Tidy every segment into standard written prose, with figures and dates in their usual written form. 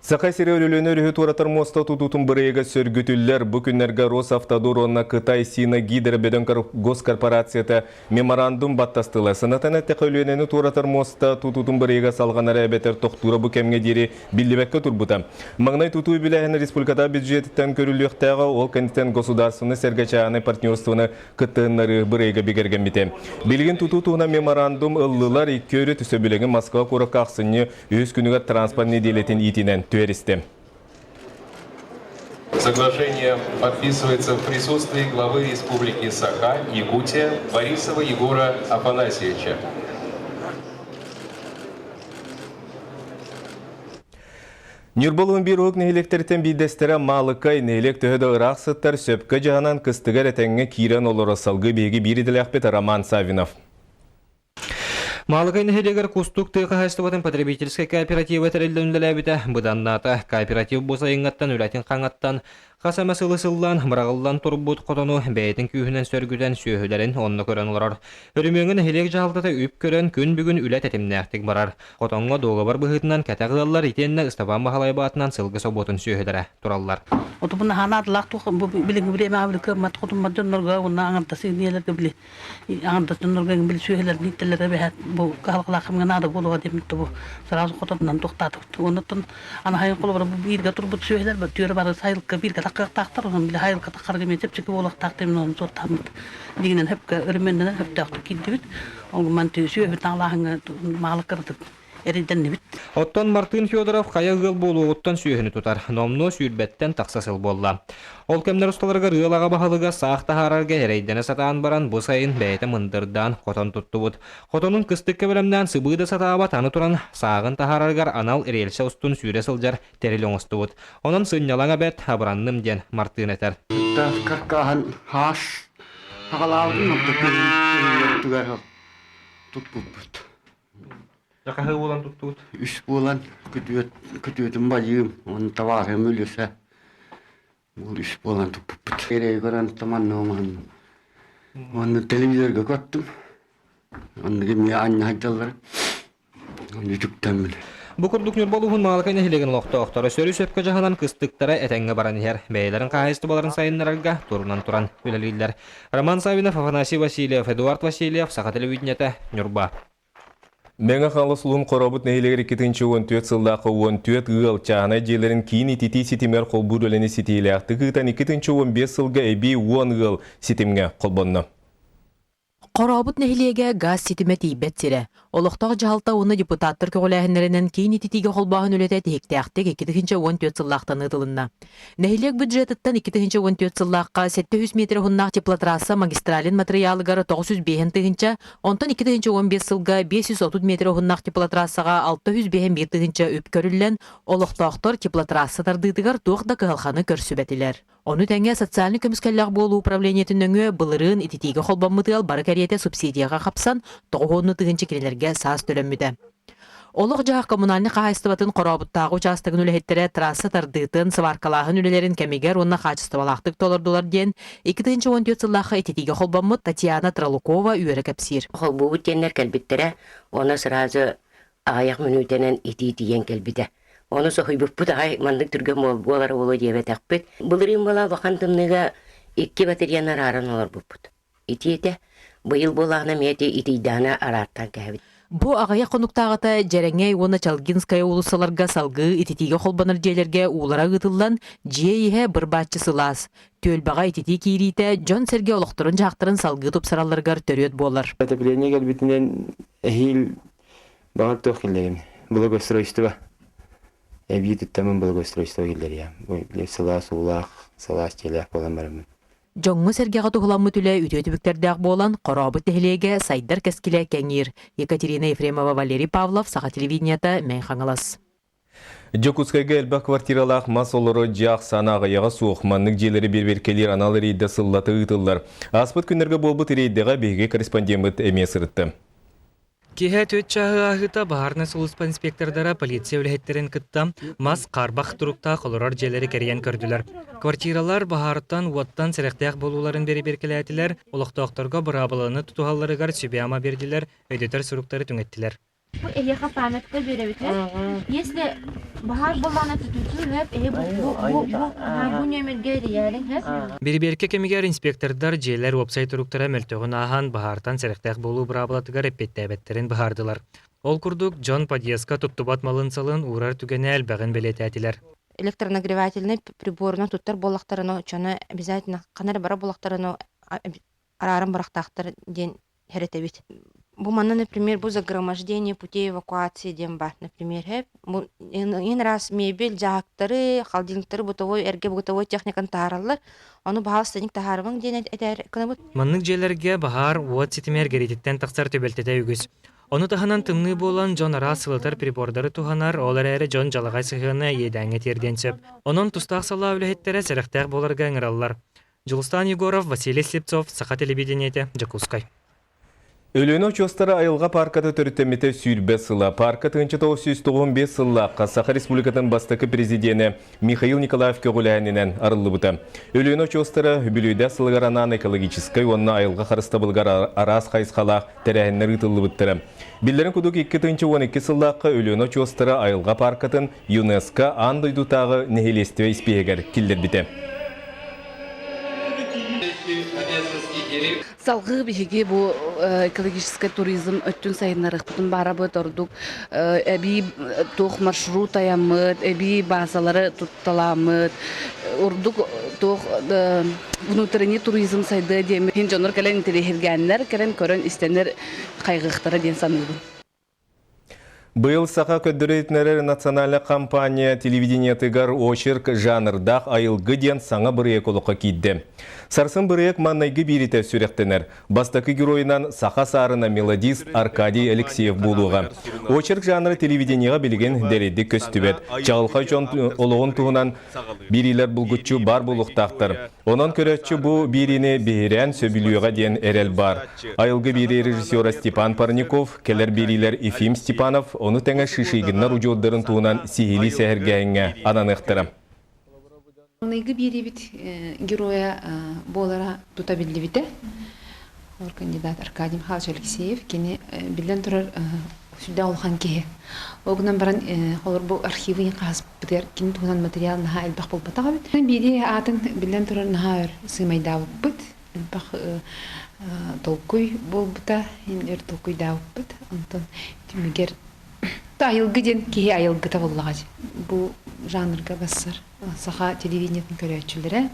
Саха сирэ Өлүөнэ өрүһү туоратар муоста тутуутун бырайыага сөргүтүллэр. Бу күннэргэ Росавтодор уонна Кытай Сина Гидро бөдөҥ госкорпорацията меморандум баттастылар. Санатан эттэххэ, Өлүөнэни туоратар муоста тутуутун бырайыага салҕанара эбэтэр тохтуура бу кэмҥэ диэри биллибэккэ турбута. Маҥнай тутуу үбүлээһин республикатааҕы бюджетыттан көрүллүөхтээҕэ, ол кэнниттэн государственнай сэргэ чааһынай партнерствоны кыттыһыннарыы бырайыга бигэргэммитэ. Билигин тутуу туһунан меморандум ыллылар, икки өрүт сөбүлэҥи Москва куоракка ахсынньы үһүс күнүгэр транспорт нэдиэлэтин иитинэн түһэристэ. Соглашение подписывается в присутствии главы Республики Саха, Якутия, Борисова Егора Афанасьевича. Ньурба улууһун биир уһук нэһилиэктэриттэн биирдэстэрэ Маалыкай нэһилиэк төһө да ыраах сыттар, сөпкө дьаһанан кыстыгар этэҥҥэ киирэн олоро салгыы биһиги биир идэлээхпит Роман Саввинов. Маалыкай нэһилиэгэр Кустук тыа хаһаайыстыбатын потребительскай кооператива тэриллэн үлэлээбитэ быданнаата. Кооператив бу сайыҥҥаттан үлэтин хаҥаттан хас эмэ сылы сыллаан быраҕыллан турбут хотону бэйэтин күүһүнэн сөргүтэн сүөһүлэрин онно көрөн олорор. Өрөмүөҥҥэ нэһилиэк дьаһалтата үп көрөн күн бүгүн үлэ тэтимнээхтик барар. Хотоҥҥо дуогабар быһыытынан кэтэх ыаллар итиэннэ Ыстапаан Баһылайба атынан сылгы собуотун сүөһүлэрэ тураллар. Отубун наһанаадылаах туох бу билиҥҥи бириэмэҕэ били кыаммат хотуммат дьоннорго уонна аҥардас ийэлэргэ били аҥардас дьоннорго били сүөһүлэрин ииттэллэрэ эбэһээт бу кыһалҕалаах кэмҥэ наада буолуоҕа диэммит бу сразу хотонунан туохтаатыбыт. Оннуттан аны хайын холобура бу бииргэ турбут сүөһүлэр түөрэ бары сайылыкка бииргэ таххыахтаахтар, онон били хайылыкка таххарга эмиэ чэпчэки буолуохтаах диэн онон суоттааммыт. Дигинэн хөпкө өрөмүөннэнэн хөптөөхтүк киирдибит. Ол мантыы сүөһү таҥалааһыҥҥа маалык кыратык эрийдэннибит. Оттон Мартын Федоров хайа ыал буолуоҕуттан сүөһүнү тутар. Номнуо сүүрбэттэн тахса сыл буолла. Ол кэмнэр усталарыгар ыал аҕа баһылыга саах таһаарарга эрэйдэнэ сатаан баран, бу сайын бэйэтэ мындырдаан хотон туттубут. Хотонун кыстыкка бэлэмнээн сыбыы да сатаабат, аны туран сааҕын таһаарарыгар анал рельсэ устун сүүрэ сылдьар тэрил оҥостубут. Онон сынньалаҥа бэрт, абыранным диэн Мартын этэр. Каркааһын хаас Аҕалаабытын орто күһүннэртигэр туппуппут. Дьахаһыы буолан туттубут. Үс буолан күтүөт күтүөтүм байыым, уонна табаарым үлүсэ. Ол үс буолан туппуппут. Эрэйи көрөн таманна оҥоһуннум. Уонна телевизорга көрдүм. Оннук эмиэ анньа сылдьаллар. Үтүктэммин. Бу курдук Ньурба улууһун Маалыкай нэһилиэгин олохтоохторо сөрү-сөпкө дьаһанан кыстыктара этэҥҥэ баран иһэр. Бэйэлэрин хаһаайыстыбаларын сайыннарарга турунан туран үлэлииллэр. Роман Саввинов, Афанасий Васильев, Эдуард Васильев, Саха телевидениетэ, Ньурба. Мэҥэ Хаҥалас улууһун Хорообут нэһилиэгэр 2014 сыллаахха 14 ыал чааһынай дьиэлэрин киин ититии ситимигэр холбуур үлэни ситиһиилээхтик ыытан 2015 сылга эбии 10 ыал ситимҥэ холбонно. Хорообут нэһилиэгэ гаас ситимэ тиийбэт сирэ. Олохтоох дьаһалта уонна депутаттар көҕүлээһиннэринэн киин ититиигэ холбооһун үлэтэ тиһиктээхтик 2014 сыллаахтан ыытылынна. Нэһилиэк бюджетыттан 2014 сыллаахха 700 метр уһуннаах теплотрасса магистралин матырыйаалыгар 905 тыһыынча, онтон 2015 сылга 530 метр уһуннаах теплотрассаҕа 651 тыһыынча үп көрүллэн, олохтоохтор теплотрасса тардыытыгар туох да кыһалҕаны көрсүбэтилэр. Ону тэҥэ социальнай көмүскэллээх буолуу управлениетын нөҥүө былырыын ититиигэ холбоммут ыал бары кэриэтэ субсидияҕа хапсан, тоҕуһуонну тыһыынча кинилэргэ саас төлөммүтэ. Олох-дьаһах коммунальнай хаһаайыстыбатын Хорообуттааҕы учаастагын үлэһиттэрэ трасса тардыытын, сваркалааһын үлэлэрин кэмигэр уонна хаачыстыбалаахтык толордулар диэн 2014 сыллаахха ититиигэ холбоммут Татьяна Тролукова үөрэ кэпсиир. Холбуубут диэннэр кэлбиттэрэ, уонна сразу аҕыйах мүнүүтэнэн итии тиийэн кэлбитэ. Ону соһуйбуппут аҕай маннык түргэн буолара буолуо диэбэтэхпит. Былырыын буола улахан тымныыга икки батареяны арааран олорбуппут. Ити этэ. Быйыл буолаҕына эмиэ ити итийдэҕинэ араартаан кэһэбит. Бу аҕыйах хонуктааҕыта Дьэрэҥэй уонна Чалгинская уулуссаларга салгыы ититиигэ холбонор дьиэлэргэ уулара ыытыллан, дьиэ иһэ быр-бааччы сылаас. Түөлбэҕэ ититии киириитэ дьон-сэргэ олохторун-дьаһахтарын салгыы тупсаралларыгар төрүөт буолар. Отопление кэлбитинэн эһиил Баҕар туох киллэрим благоустройство эбии туттаммын благоустройство киллэриэм били сылаас уулаах сылаас дьиэлээх буолан бараммын. Дьоҥҥо-сэргэҕэ туһуламмыт үлэ үтүө түбүктэрдээх буолан, Хорообут нэһилиэгэ сайдар кэскилэ кэҥиир. Екатерина Ефремова, Валерий Павлов, Саха телевидениета, Мэҥ Хаҥалас. Дьокуускайга элбэх квартиралаах мас олорор дьиэ ахсаана аҕыйаҕа суох. Маннык дьиэлэри бэрэбиэркэлиир анал рейдэ сыллата ыытыллар. Ааспыт күннэргэ буолбут рейдэҕэ биһиги корреспондеммыт эмиэ сырытта. Киэһэ түөрт чааһы ааһыыта баһаарынай сулууспа инспектордара полиция үлэһиттэрин кытта мас хаарбах туруктаах олорор дьиэлэри кэрийэн көрдүлэр. Квартиралар баһаартан, уоттан сэрэхтээх буолууларын бэрэбиэркэлээтилэр, олохтоохторго быраабыланы тутуһалларыгар сүбэ-ама биэрдилэр, өйдөтөр суруктары түҥэттилэр. Бу эһиэхэ памятка биэрэбит Если баһаар буоллаҕына түтүтүн эп эһи бу бу бу бу нүөмэргэ эрийээриҥ һэп. Бирибиэркэ кэмигэр инспектордар дьиэлэр уопсай туруктара мөлтөҕүн ааһан баһаартан сэрэхтээх буолуу быраабылатыгар эппиэттээбэттэрин быһаардылар. Ол курдук, дьон подъездка туттубат малын-салын уурар түгэнэ элбэҕин бэлиэтээтилэр. Электронагревательнай приборунан туттар буоллахтарына, оччону обязательно ханна эрэ барар буоллахтарына арааран бырахтаахтар диэн хэрэтэбит. Бу манна, например, бу загромождение путей эвакуации диэн баар, например, бу ин раз мебель, дьаһактары, холодильниктары бытовой эргэ бытовой техниканы таһаараллар. Ону баһаалыста таһаарымаҥ диэн этээр гынабыт. Маннык дьиэлэргэ баһаар уот ситимэ эргэрититтэн тахсар түбэлтэтэ үгүс. Ону таһынан тымныы буолан дьон араас сылытар прибордары туһанар, ол эрээри дьон дьалаҕай сыһыана иэдээҥҥэ тиэрдиэн сөп. Онон тустаах салаа үлэһиттэрэ сэрэхтээх буоларга ыҥыраллар. Дьулустаан Егоров, Василий Слепцов, Саха телевидениетэ, Дьокуускай. Өлүөнэ очуостара айылҕа паарката төрүттэммитэ 20 сыла. Паарка 1995 сыллаахха Саха Республикатын бастакы президенэ Михаил Николаев көҕүлээһининэн арыллыбыта. Өлүөнэ очуостара үбүлүөйдээх сылыгар анаан экологическай уонна айылҕа харыстабылыгар араас хайысхалаах тэрээһиннэр ыытыллыбыттара. Биллэрин курдук 2012 сыллаахха Өлүөнэ очуостара айылҕа пааркатын ЮНЕСКО аан дойдутааҕы нэһилиэстибэ испииһэгэр киллэрбитэ. Салгыы биһиги бу экологическай туризм өттүн сайыннарыахпытын баарабыт ордук эбии туох маршрут айаммыт, эбии базалары тутталаммыт, ордук туох внутренний туризм сайдыа диэммит иһин дьоннор кэлэн интэриэһиргээннэр, кэлэн көрөн истэннэр хайҕыахтара диэн саныыбын. Быйыл Саха көрдөрөр национальнай компания телевидениетыгар очерк жанрдаах айылгы диэн саҥа бырайыак олоххо киирдэ. Сарсын бырайыак маннайгы бииритэ сүрэхтэнэр. Бастакы геройунан саха саарына мелодист Аркадий Алексеев буолуоҕа. Очерк жанра телевидениеҕа билигин дэлэйдик көстүбэт. Чаҕылхай дьон олоҕун туһунан биэриилэр булгуччу баар буолуохтаахтар. Онон көрөөччү бу биэриини биһирээн сөбүлүөҕэ диэн эрэл баар. Айылгы биэрии режиссера Степан Парников, кэлэр биэриилэр Ефим Степанов, ону тэҥэ Шишигиннар удьуордарын туһунан сиһилии сэһэргээһиҥҥэ ананыахтара. Маҥнайгы биэриибит геройа буолара тута биллибитэ. Ол кандидат Аркадий Михайлович Алексеев. Кини биллэн турар сүрдээх улахан киһи. Ол гынан баран холор бу архивы хаһыспытыгар кини туһунан материал наһаа элбэх буолбатах эбит. Биири аатын биллэн турар наһаа өр сыымайдаабыппыт. Элбэх толкуй буолбута, өр толкуйдаабыппыт. Онтон түмүгэр айылгы диэн киһи айылгыта буоллаҕа бу жанрга бассар саха телевидениетын көрөөччүлэрэ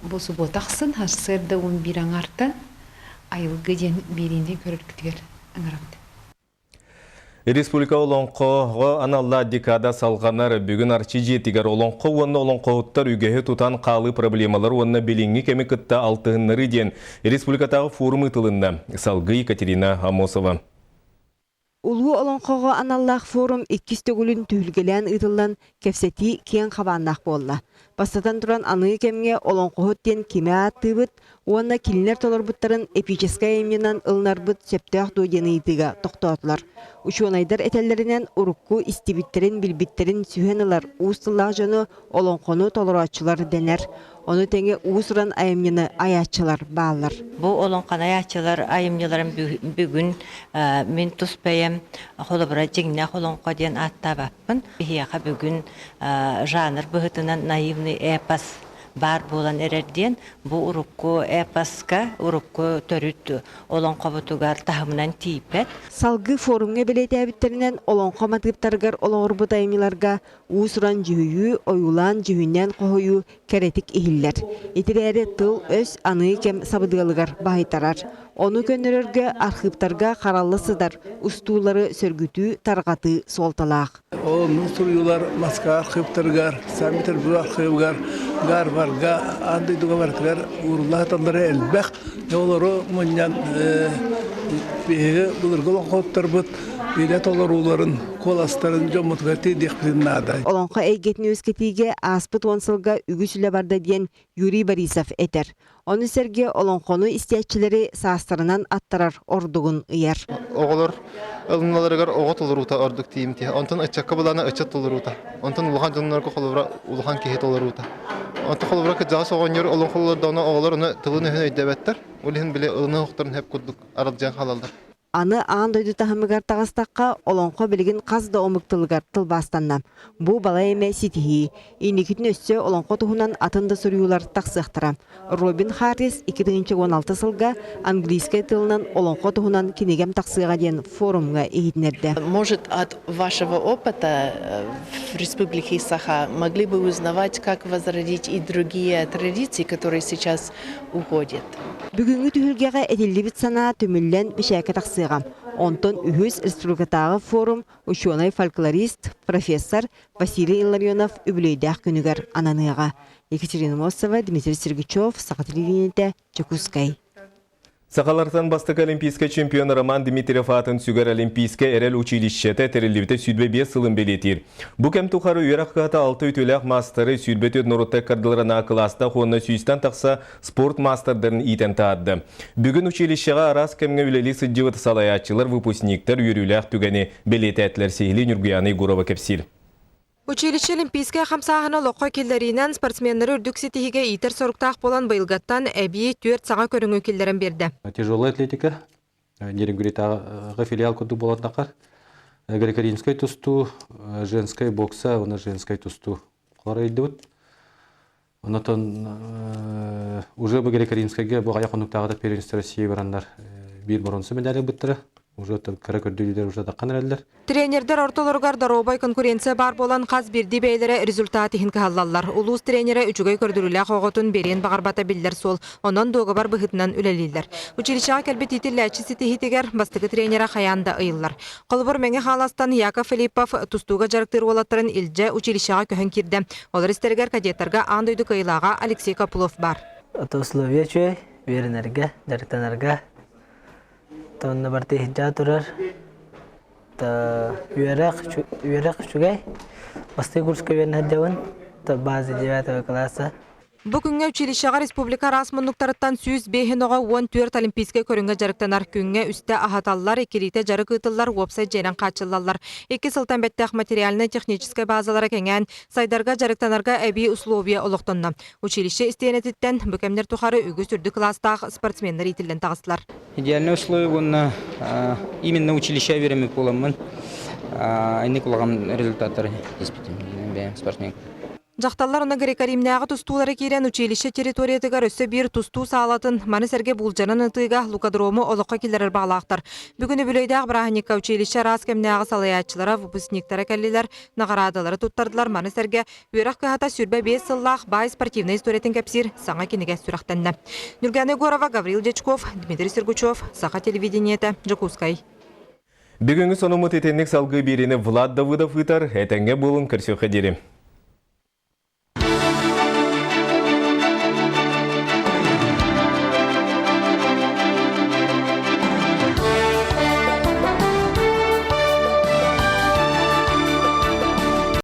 бу субуота ахсын сарсыарда 11 аҥаартан айылгы диэн биэриини көрөргүтүгэр ыҥырабыт. Республика олоҥхоҕо аналлаах декада салҕанар. Бүгүн Арчы дьиэтигэр олоҥхо уонна олоҥхоһуттар үгэһи тутан хаалыы проблемалар уонна билиҥҥи кэми кытта алтыһыннарыы диэн республикатааҕы форум ыытылынна. Салгыы Екатерина Амосова. Улуу олоҥхоҕо аналлаах форум иккис төгүлүн түһүлгэлээн ыытыллан, кэпсэтии киэҥ хабааннаах буолла. Бастатан туран, аныгы кэмҥэ олоҥхоһут диэн кими ааттыыбыт уонна кинилэр толорбуттарын эпическэй айымньынан ылынарбыт сөптөөх дуо диэн ыйытыыга тохтоотулар. Учуонайдар этэллэринэн, урукку истибиттэрин, билбиттэрин сүһэн ылар уус тыллаах дьону олоҥхону толорооччулар дэнэр. Ону тэҥэ уус-уран айымньыны айааччылар бааллар. Бу олоҥхону айааччылар айымньыларын бүгүн мин тус бэйэм холобура дьиҥнээх олоҥхо диэн ааттаабаппын. Биһиэхэ бүгүн жанр быһыытынан наивный эпос баар буолан эрэр диэн бу урукку эпоска, урукку төрүт олоҥхобутугар таһымынан тиийбэт. Салгыы форумҥа бэлиэтээбиттэринэн олоҥхо матыыптарыгар олоҕурбут айымньыларга уус-уран дьүһүйүү, ойуулаан дьүһүннээн хоһуйуу кэрэтик иһиллэр. Итирээри тыл-өс аныы кэм сабыдыалыгар баһыйтарар. Ону көннөрөргө архыыптарга харалла сытар устуулары сөргүтүү, тарҕатыы суолталаах. Ол суруйуулар Москва архыыптарыгар, Санкт-Петербург архыыбыгар, Гарварга, аан дойдуга барытыгар уурулла сыталлара элбэх. Олору мунньан биһиги былыргы олоҥхоһуттарбыт илэ толорууларын, куоластарын дьоммутугар тиэрдиэхпитин наада. Олоҥхо эйгэтин үөскэтиигэ ааспыт уон сылга үгүс үлэ барда диэн Юрий Борисов этэр. Ону сэргэ олоҥхону истээччилэри саастарынан аттарар ордугун ыйар. Оҕолор ылыналарыгар оҕо толоруута ордук тиийимтиэ. Онтон ыччакка былаана ыччат толоруута. Онтон улахан дьоннорго холобура улахан киһи толоруута. Онтон холобура кырдьаҕас оҕонньор олоҥхолордоҕуна оҕолор ону тылын-өһүн өйдөөбөттөр. Ол иһин били ылына охторун хөп курдук аралдьыйан хаалаллар. Аны аан дойду таһымыгар таҕыстахха, олоҥхо билигин хас да омук тылыгар тылбаастанна. Бу балай эмэ ситиһии. Инникитин өссө олоҥхо туһунан атын да суруйуулар тахсыахтара. Робин Харрис 2016 сылга английскай тылынан олоҥхо туһунан кинигэм тахсыаҕа диэн форумҥа иһитиннэрдэ. Может, от вашего опыта в Республике Саха могли бы узнавать, как возродить и другие традиции, которые сейчас уходят? Бүгүҥҥү түһүлгэҕэ этиллибит санаа түмүллэн бишээкэ тахсыаҕа. Онтон үһүс республикатааҕы форум учуонай-фольклорист, профессор Василий Илларионов үбүлүөйдээх күнүгэр ананыаҕа. Екатерина Мосова, Дмитрий Сергучев, Саха телевидениетэ, Дьокуускай. Сахалартан бастакы олимпийскай чемпион Роман Дмитриев аатын сүгэр Олимпийскай эрэл училищета тэриллибитэ 25 сылын бэлиэтиир. Бу кэм тухары үөрэх кыһата алта үтүөлээх маастары, 24 норуоттай кардыларын А кылаастаах уонна сүүстэн тахса спорт маастардарын иитэн таһаарда. Бүгүн училищеҕа араас кэмҥэ үлэлии сылдьыбыт салайааччылар, выпускниктар үөрүүлээх түгэни бэлиэтээтилэр сиһилии Ньургуйаана Егорова кэпсиир. Училище олимпийскай хамсааһыны олоххо киллэриинэн спортсменнары үрдүк ситиһиигэ иитэр соруктаах буолан быйылгаттан эбии түөрт саҥа көрүҥү киллэрэн биэрдэ. Тяжелая атлетика, Нерюнгритааҕы филиал курдук буолатаххар, греко-римскай тустуу, женскай бокса уонна женскай тустуу холоройдубут. Онотон уже бу греко-римскайга бу аҕыйах хонуктааҕыта первенство России бараннар биир боруонса медали ылбыттара. Уже кыра көрдүүлэр уже таххан эрэллэр. Тренердэр ортолоругар доруобай конкуренция баар буолан хас биирдии бэйэлэрэ результат иһин кыһаллаллар. Улуус тренерэ үчүгэй көрдөрүүлээх оҕотун биэриэн баҕарбата биллэр суол. Онон дуогабар быһыытынан үлэлииллэр. Училищеҕа кэлбит иитиллээччи ситиһиитигэр бастакы тренерэ хайаан да ыйыллар. Холобур, Мэҥэ Хаҥаластан Яков Филиппов тустууга дьарыктыыр уолаттарын илдьэ училищеҕа көһөн киирдэ. Олор истэригэр кадеттарга аан дойду кыайыылааҕа Алексей Копылов баар. Это условия үчүгэй, үөрэнэргэ, дьарыктанарга. Онно барыта иһирдьэ турар. Үөрэх, үөрэх үчүгэй. Бастакы курска үөрэнэ сылдьабын. База девятого класса. Бу күҥҥэ училищеҕа республика араас муннуктарыттан 105 оҕо 14 олимпийскай көрүҥҥэ дьарыктанар. Күҥҥэ үстэ аһаталлар, иккилиитэ дьарык ыытыллар, уопсай дьиэнэн хааччыллаллар. Икки сылтан бэттэх материальнай-техническэй базалара кэҥээн, сайдарга дьарыктанарга эбии условия олохтонно. Училище истиэнэтиттэн бу кэмнэр тухары үгүс үрдүк кылаастаах спортсменнар иитиллэн таҕыстылар. Идеальное условие уонна именно училище үөрэммит буоламмын инник улахан результаттары испитим бэйэм спортсмен. Дьахталлар онно греко-римнээҕи тустуулара киирэн училище территориятыгар өссө биир тустуу саалатын, маны сэргэ буулдьанан ытыыга лукодрому олоххо киллэрэр баҕалаахтар. Бүгүн үбүлүөйдээх бырааһынньыкка училище араас кэмнээҕи салайааччылара, выпускниктара кэллилэр, наҕараадалары туттардылар, маны сэргэ үөрэх кыһата 25 сыллаах баай спортивнай историятын кэпсиир саҥа кинигэ сүрэхтэннэ. Нюргана Егорова, Гаврил Дьячков, Дмитрий Сергучев, Саха телевидениетэ, Дьокуускай. Бүгүҥҥү сонуммут итинник салгыы биэриини Влад Давыдов ыытар. Этэҥҥэ буолун, көрсүөххэ диэри.